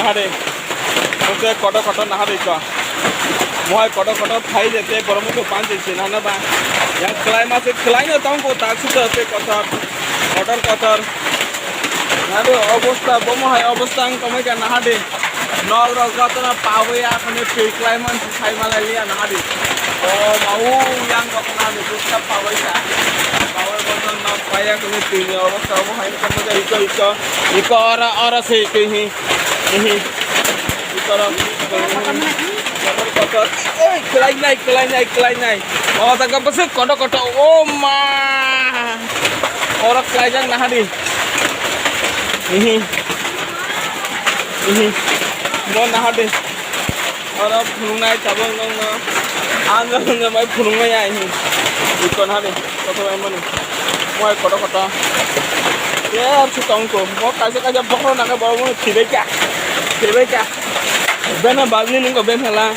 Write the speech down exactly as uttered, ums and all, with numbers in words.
Are, oke kotor kotor naharoi ko. Mohai kotor kotor phai jete borok mukhe panjai se nana ba. Yang kelaima se kelaino tongko tak suto se kotor. Kotor kotor. Nado obosta, bomo hai obosta ang komai ka nahadi. Nok rok jotono pawi akhone twi klai man sai malai liya nahadi. O mau yang rok nahadi busta pawi sa. Pawi bono nok paya kone twi ni obosta omo hai komai ka iko iko. Iko ora ora se twi hi. Hi hi. Iko ora. Kotor kotor. Ei, klai nai, klai nai, klai nai. Mama taka basi kotor kotor. O ma. Oro klai jak nahadi. Ihi. Ihi. Mo nahadi. Oro phunuknai tabuk nokno. Ang nokno mai phunukmaya ihi. Ikon hari. Kotor bai mani. Mo hai kotor kotor. Yer si tongko. Mo kaisa kaisa bokhorok nangkhe borok mo thibai kha. Thibai kha. Bena bagni nungko ben hala.